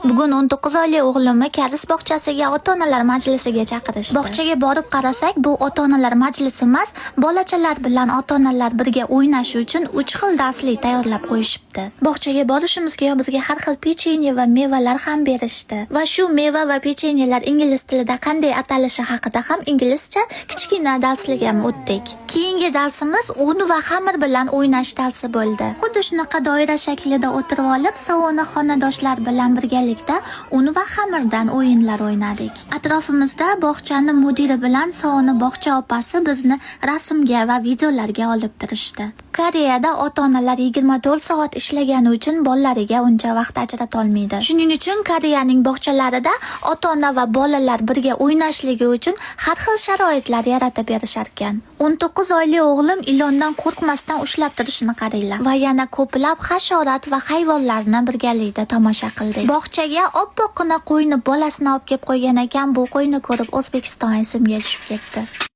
Bugun 19 oyli o'g'limni koreys bog'chasiga ota-onalar majlisiga chaqirishdi. Bog'chaga borib qarasak, bu ota-onalar majlisi emas, bolachalar bilan ota-onalar birga o'ynashi uchun 3 xil darslik tayyorlab qo'yishibdi. Bog'chaga borishimizga bizga har xil pechenye va mevalar ham berishdi. Va shu meva va pechenyelar ingliz tilida qanday atalishi haqida ham inglizcha kichkina darslik ham o'tdik. Keyingi darsimiz un va xamir bilan o'ynash darsi bo'ldi. Xuddi shunaqa doira shaklida o'tirib olib, sovuni xonadoshlar bilan birgalikda un va xamirdan o'yinlar o'ynadik. Atrofimizda bog'chani mudiri bilan sovuni bog'cha opasi bizni rasmga va videolarga olib turishdi. Koreyada ota-onalar 24 soat ishlagani uchun bolalariga uncha vaqt ajratolmaydi. Shuning uchun Koreyaning bog'chalarida ota-ona va bolalar birga o'ynashligi uchun har xil sharoitlar yaratib berishar ekan. 19 oyli o'g'lim ilondan qo'rqmasdan ushlab turishini qaranglar. Va yana ko'plab hasharot va hayvonlarni birgalikda tomosha qildik. Bog'chaga oppoqqina qo'yni bolasini olib kelib qo'ygan ekan, bu qo'yni ko'rib, O'zbekiston esimga tushib ketdi.